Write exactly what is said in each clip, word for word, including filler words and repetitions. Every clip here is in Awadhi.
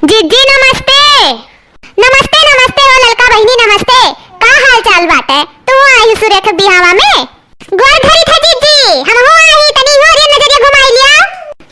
जीजी नमस्ते। नमस्ते, नमस्ते हो ललका बहिनी, नमस्ते। का हाल चाल बाटे? तू आई सुरेख बिहावा में? गोर धरी था जीजी, हमहू आई, तनी हो रे नजरिया घुमाई लिया।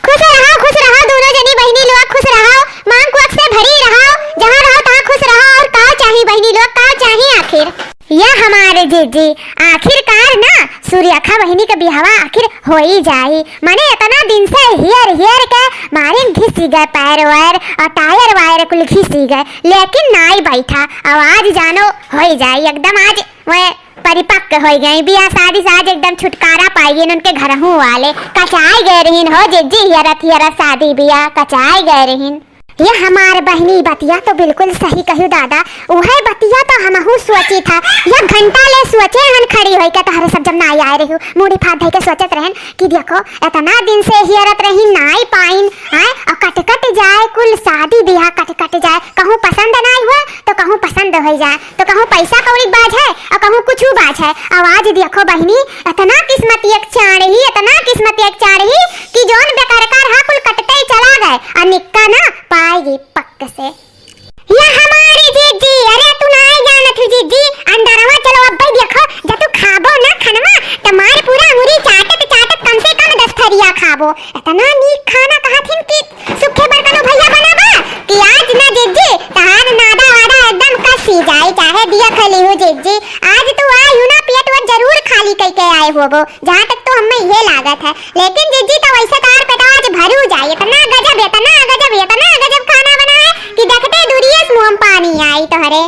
खुश रहो, खुश रहो, दोनों जनी बहिनी लोग खुश रहो, मांग कुअक से भरी रहो, जहाँ रहो तहाँ खुश रहो। और का चाही बहिनी लोग, का चाही आखिर? ये हमारे जीजी, आखिरकार ना सुरेखा बहिनी के बिहावा आखिर होई जाई। माने इतना दिन से हियर हियर के मारिन घिसी गए पैर वैर और टायर वायर कुल घिसी गए, लेकिन नाई बैठा। अब आज जानो होई जाई एकदम, आज वह परिपक्व होई गई बिया शादी से, आज एकदम छुटकारा पाई गई उनके घरहू वाले। कचाई गए रहीन हो जीजी, हियरत हियरत शादी बिया कचाई गए रहीन। ये हमार बहिनी बतिया तो बिल्कुल सही कहू दादा, उहे बतिया तो हमहू सोची था। ये घंटा ले सोचे हन खड़ी होई के तहरे सब जब नाई आए रहू, मूड़ी फात धई के सोचत रहन कि देखो इतना दिन से हियरत रही नाई पाइन, आए और कट कट जाए कुल शादी बियाह कट कट जाए, कहूँ पसंद नाई हुआ तो कहूँ पसंद हो जाए, तो कहूँ पैसा कौड़ी बाझे और कहूँ कुछ बाझे। और आज देखो बहिनी इतना किस्मत एक चाड़ ही, इतना किस्मत एक चाड़ ही कि जौन बेकार कार हा कुल कटते ही चला गए और निक्का ना पाएगी पक्क से। या हमारी जीजी, अरे तू नाई जानत हू जीजी, अंदरवा चलो अब्बे देखो, जब तू खाबो ना खनवा, त मार पूरा अंगुरी चाटत चाटत कम से कम दस थरिया खाबो। इतना नीक खाना कहत हिन कि सुखे बर्तनो भैया बनाबा कि आज ना जीजी, तहार नादा वादा एकदम कसी जाए, चाहे दिया खली हो जीजी। आज तू आई हू ना पेट वर जरूर खाली कई के आए होबो। जहाँ तक तो हमें ये लागत है, लेकिन जीजी तो वैसे तार पेटवा आज भरू जाए। इतना गजब, इतना गजब, इतना गजब खाना बनाए कि देखते दूरिये से मुँह में पानी आई तोहरे।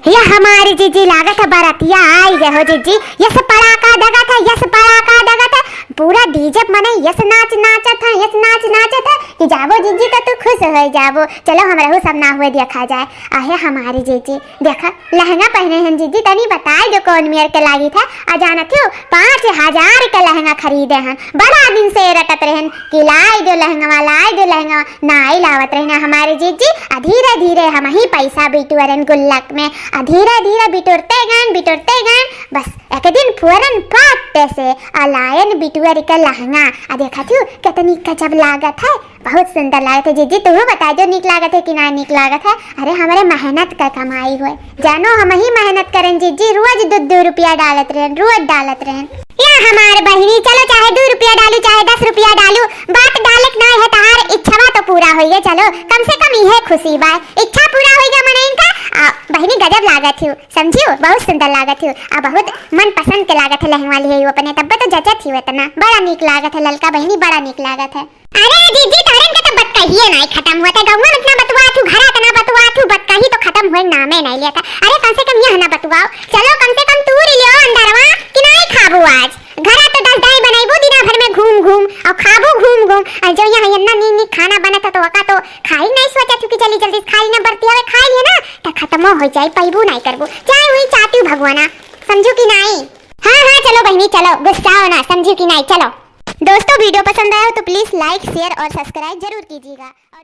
ये हमारी जीजी लागत है बरतिया आई गए हो जीजी, यस पड़ाका दगत है, यस पड़ाका दगत है, पूरा डीजे मने यस नाच नाचत है, यस नाच नाचत है कि जाबो जीजी तो तू खुश हो जाबो। चलो हमरहू सब ना हुए देखा जाए। आहे हमारी जीजी, देखा लहंगा पहने हन जीजी, तनी बताई दो कौन मेर के लागी था। आ जानत हो, पाँच हजार के लहंगा खरीदे हन। बड़ा दिन से रटत रहन कि लाई दो लहंगवा, लाई दो लहंगवा, नाई लावत रहन हमारे जीजी। आ धीरे धीरे हम ही पैसा बिटुरन गुल्लक में, आ धीरे धीरे बिटुरते गन, बिटुरते गन, बस एक दिन फुअरन पट्टे से आ लायन बिटुअर के लहंगा। आ देखत हो कितनी गजब लागत है, बहुत सुंदर लागत है जीजी, तुहू बताए जो नीक लागत है कि ना नीक लागत है। अरे हमरे मेहनत का कमाई हुए, जानो हम ही मेहनत करेन जीजी, रोज दो दो रुपया डालत रहन, रोज डालत रहन। या हमार बहिनी, चलो चाहे दो रुपया डालू चाहे दस रुपया डालू, बात डालक ना है, तहार इच्छावा तो पूरा होइए। चलो कम से कम इहे खुशी बा, इच्छा पूरा होइगा मनइन का। आ, बहिनी गजब लागत हो, समझियो बहुत सुंदर लागत हो, आ बहुत मन पसंद के लागत है लहंगा लिए अपने, तब तो जचत ही इतना बड़ा नीक लागत है ललका बहिनी, बड़ा नीक लागत है। अरे जीजी, तोहरन के तो बतकहिए नाई खत्म होत है। गौवा में इतना बतुआ थू, घरा इतना बतुआ थू, बतकही तो खत्म होए नामे नाई लेता। अरे कम से कम यह ना बतुआओ, चलो कम से कम तूर लियो अंदरवा कि नाई खाबू आज। घरा तो दस दाई बनैबू दिना भर में घूम घूम और खाबू घूम घूम, और जो यहाँ इतना नीक नीक खाना बनत है तो ओका तो खाई नाई सोचा थू कि चली जल्दी से खाई ना, बरतिया में खाई लिए ना तो खत्मो हो जाए, पैबू नाई करबू, चाहे वही चाटू भगवाना, समझू कि नाई? हाँ हाँ चलो बहिनी चलो, गुस्साओ ना, समझू कि नाई, चलो। दोस्तों वीडियो पसंद आया हो तो please like, share और subscribe जरूर कीजिएगा। और